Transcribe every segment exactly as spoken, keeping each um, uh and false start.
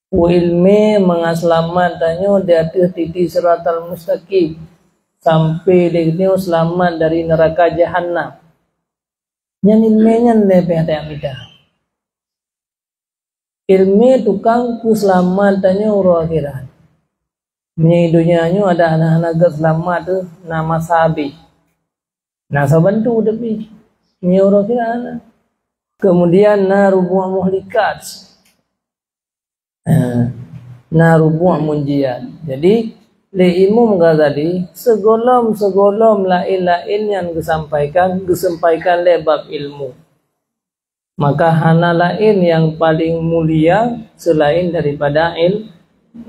Peue iéleumé mangat seulamat tanyoe di ateueh titi siratal mustaqim, sampai lé nyoe seulamat dari neuraka jahannam. Nyan iéleumé nyan lé pih tajak mita. Iéleumé tukang peuseulamat tanyoe uroe akhirat. Meunyoe donya nyoe adak hana-hana gét seulamat teuh, na masa habéh. Na saban tu tapi meunyoe uroe akhirat hana. Kemudian na rubu' muhlikat. Eh, na rubu' munjiat. Jadi, lé Imam Ghazali, sigolom-sigolom laén-laén nyan geusampaikan, geusampaikan lé bab ilmu. Maka hana laén nyang paleng mulia seulaén daripada il-,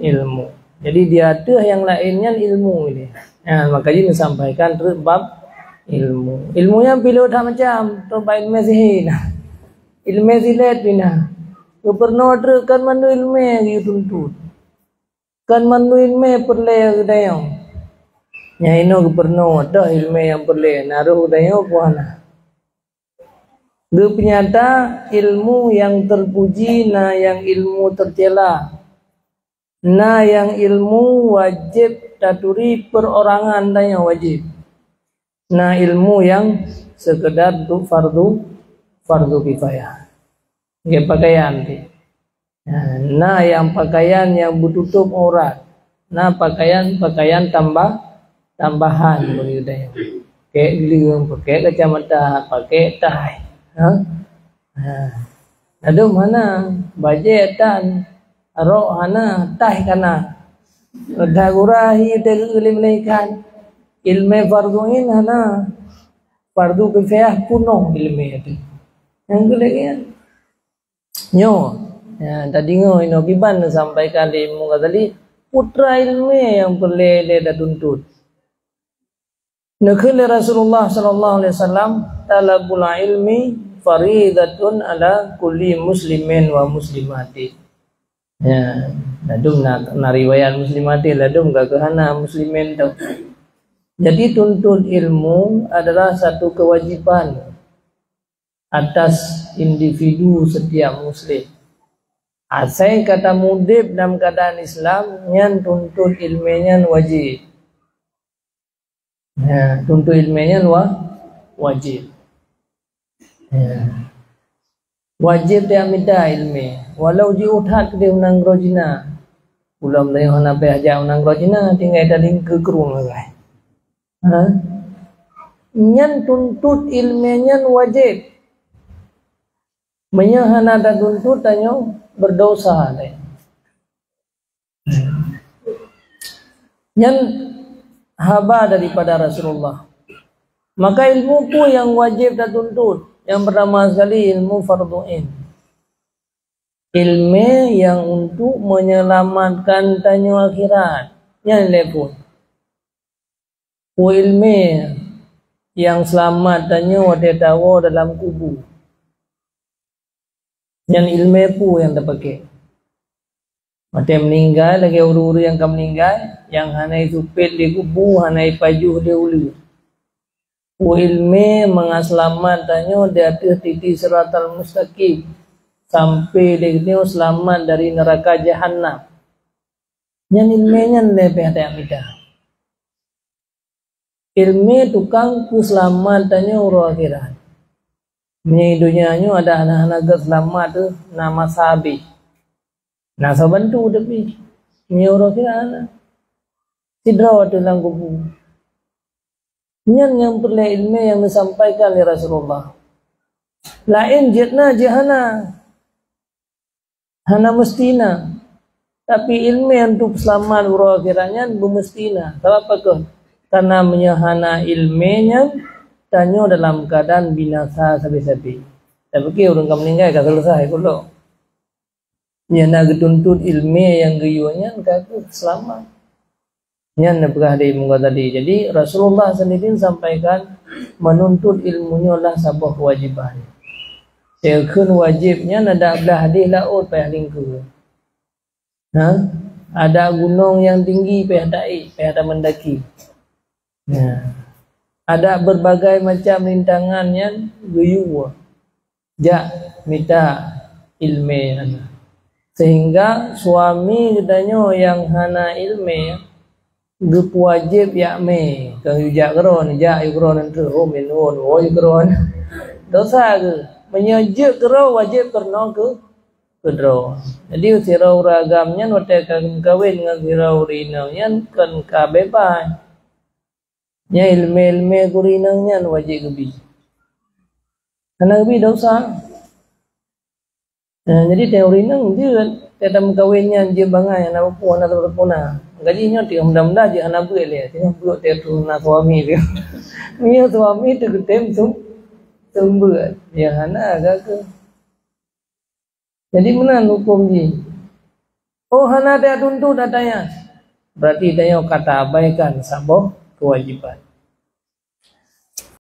ilmu. Jadi, di ateueh nyang laén nyan ilmu ini. Ha, maka jih neusampaikan treuk bab ilmu. Ilmu nyan pileue that macam, treuk bak iéleumé sihé na. Iéleumé silet pih na. Geupeureunoe treuk kon mandum iéleumé geuyue tuntut. Kon mandum iéleumé peureulée geutanyoe. Nyang inoe geupeureunoe toh iéleumé nyang peureulée, na roh geutanyoe peue hana. Geupeunyata ilmu nyang teupuji na nyang ilmu teucela. Na nyang ilmu wajéb taturi perorangan tanyoe wajéb. Na ilmu nyang seukeudar untuk fardu, fardu kifayah. Nggak pakaian tu. Na nyang pakaian nyang beututôb aurat. Na pakaian-pakaian tambah, tambahan bagi geutanyoe. Pakèk gleueng, pakèk kacamata, pakèk tai. Ha? Ha. Ladôm hana, bajèe tan, rok hana, taih kana. Reda gura hi teueu lé malaikat. Iéleumé fardu ain hana. Fardu kifayah punoh iéleumé tu. Nyang keu lagèe nyan. Nyoe, ya, tadeungoe inoe kiban neusampaikan lé Imam Ghazali, putra iéleumé nyang peureulée lé tatuntut. Neukheun lé Rasulullah sallallahu alaihi wasallam, "Thalabul ilmi faridatun ala kulli muslimin wa muslimatin." Ya, ladôm na, na riwayat muslimatin, ladôm ka keuh hana muslimin tu. Jadi, tuntut ilmu adalah satu kewajiban atas individu setiap muslim. Asai ka tameudeb dalam keuadaan Islam, nyan tuntut iéleumé nyan wajéb. Ya, tuntut iéleumé nyan wa-, wajéb. Ya. Wajéb tajak mita iéleumé, walau jiôh that keudéh u nanggroe Cina. Ulôn meunyoe hana payah jak u nanggroe Cina, tinggai talingkeu krueng sagai. Ha? Nyan tuntut iéleumé nyan wajéb. Meunyoe hana tatuntut, tanyoe beurdosa lé. Nyan haba daripada Rasulullah. Maka ilmu peue nyang wajéb tatuntut? Nyang peurtama sekali, ilmu fardhu ain. Iéleumé nyang untuk menyelamatkan tanyoe akhirat. Nyan lé phon. Peue iéleumé nyang seulamat tanyoe watée tawoe dalam kubu? Nyan iéleumé peue nyang tapaké? Watée meuninggai, lagée ureuëng-ureuëng nyang ka meuninggai, nyang hana jisupet lé kubu, hana jipajoh lé uleue. Peue iéleumé mangat seulamat tanyoe di ateueh titi siratal mustaqim, sampai lé nyoe seulamat dari neuraka jahannam. Nyan iéleumé nyan lé pih tajak mita. Iéleumé tukang peuseulamat tanyoe uroe akhirat. Meunyoe donya nyoe adak hana-hana gét seulamat teuh, na masa habéh. Na saban tu tapi meunyoe uroe akhirat hana. Sidroe teuh lam kubu. Nyan nyang peureulée iéleumé nyang neusampaikan lé Rasulullah. Laén jeuet na, jeuet hana. Hana meuseuti na. Tapi iéleumé untuk peuseulamat uroe akhirat nyan beumeuseuti na. Sabab pakon? Karena meunyoe hana iéleumé nyan, tanyoe dalam keuadaan binasa sabe-sabe. Tapike ureuëng ka meuninggai ka seuleusoe kulok. Nyang na geutuntut iéleumé nyang geuyue nyan ka keuh seulamat. Nyan neupeugah lé Imam Ghazali. Jadi, Rasulullah sendiri sampaikan, menuntut ilmu nyoe lah saboh kewajiban. Teukheun wajéb nyan adak blah deh laôt payah lingkue. Ha? Adak gunong nyang tinggi payah taék, payah tamendaki. Ya. Adak berbagai macam rintangan nyan geuyue. Jak mita iéleumé nyan. Sehingga suami geutanyoe nyang hana iéleumé geupeuwajéb jak mé, keu jak keudroe, jak keudroe nyan teuk, oh, meu'en, oh, oh, keudroe. Dosa geuh. Meunyoe jeuet keudroe, wajéb keunoe keu, keudroe. Jadi, sidroe ureuëng agam nyan watée ka meukawen ngon sidroe ureuëng inong nyan kon ka beubaih. Nyan iéleumé-iéleumé keu ureuëng inong nyan wajéb geubi. Hana geubi dosa. Nah, jadi teuh ureuëng inong jeuet, teuh meukawen nyan jeuet bangai, hana peue, hana seumpurna. Jadi nyoe teuh mudah-mudahan jeuet hana beuet lé, teuh beuet teuh tu na suami teuh. Meunyoe suami teuh geutem sum-, seumbeuet, ya hana gak keuh. Jadi meunan huköm jih. Oh, hana teuh tuntut ata nyan. Berarti tanyoe ka taabaikan saboh keuwajéban.